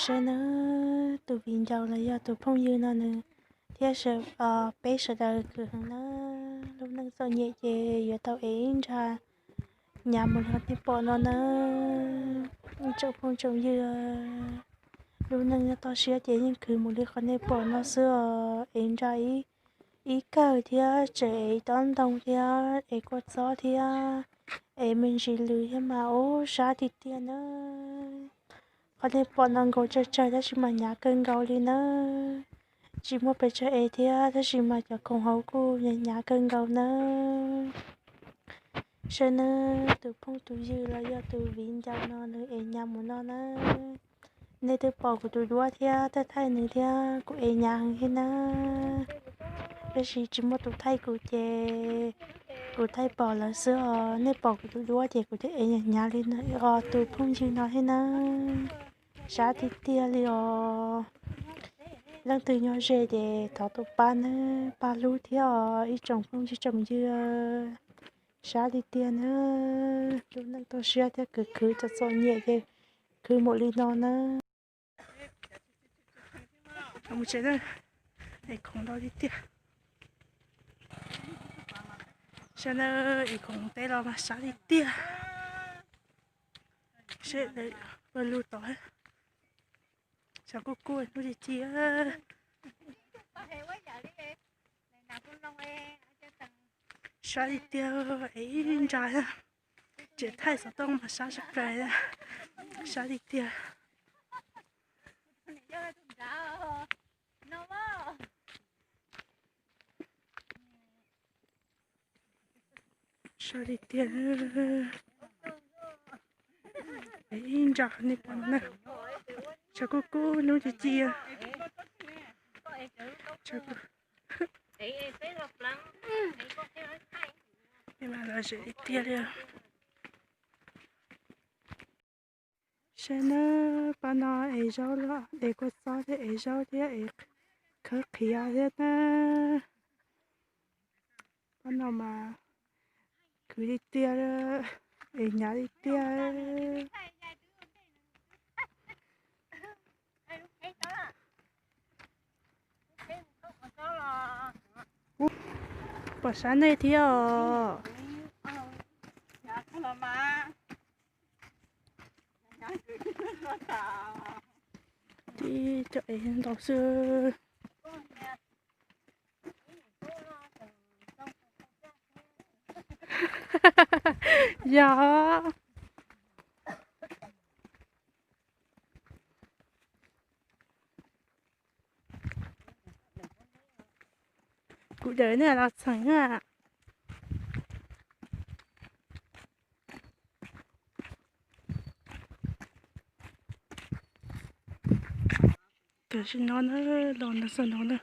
Saib nawb, tus viv ncaus los yog tus phooj ywg no nws thiab peb sawv daws khwv heev nawb. Lub neej txom nyem ces yuav tau ev ib nra nyav mus li qhov nej pom no nawb. Ib tsoom phooj tsoom ywg, lub neej nyob toj siab ces yeej khwv mus li qhov nej pom no xwb os. Ev nra ib kawm thiab tseem ev tob ntoo thiab ev kua txob thiab ev me ntsis lws thiab mas ub sab tiag tiag nawb. Qhov nej pom no nkaus tsawg tsawg tab sis mas hnyav kawg nkaus li nawb. Tsis muaj pes tsawg ev thiab tab sis mas cov khoom hauv kuj hnyav kawg nkaus nawb. Saib nawb, tus phooj tus ywg los yog tus viv ncaus no nws ev hnyav mus no nawb. Nej twb pom kuv tus duab thiab twb thaij nws thiab kuv ev hnyav heev thiab nawb. Tab sis tsis muaj tus thaij kuv ces kuv thaij pom lawv xwb os. Nej pom kuv tus duab ces kuv thiaj ev hnyav hnyav li os tus phooj ywg no thiab nawb. Sab tiag tiag li os. Leej twg nyob ze ces thov tus pab nawb, pab hlub thiab os ib tsoom phooj ywg tsoom ywg. Sab tiag tiag nawb. Lub neej toj siab thiab khwv khwv txom txom nyem ces khwv mus li no nawb. Mus tsev, ev khoom ntau tiag tiag. Saib nawb, ev khoom teb los mas sab tiag tiag. Seb, pawg lug tod, xyov kuj kub hnub ci ci. Sab tiag tiag, ev ib nra thiab. Tseem thaij xov tooj mas sab tshaj plaws, sab tiag tiag. Sab tiag tiag. Ib nra nej pom na, xyov kuj kub hnub ci ci. Los zem tiag tiag li. Saib nawb, pab no ev zaub los ev kua txob thiab ev zaub thiab ev khawb qhiav thiab na. Pab no mas khwv tiag tiag, ev hnyav tiag tiag. Pom sab nej thiab os. Tib co ev ntau xwb. Yog. Kuv daws nej los txheem na. Tam sim no na, los no xwb no na.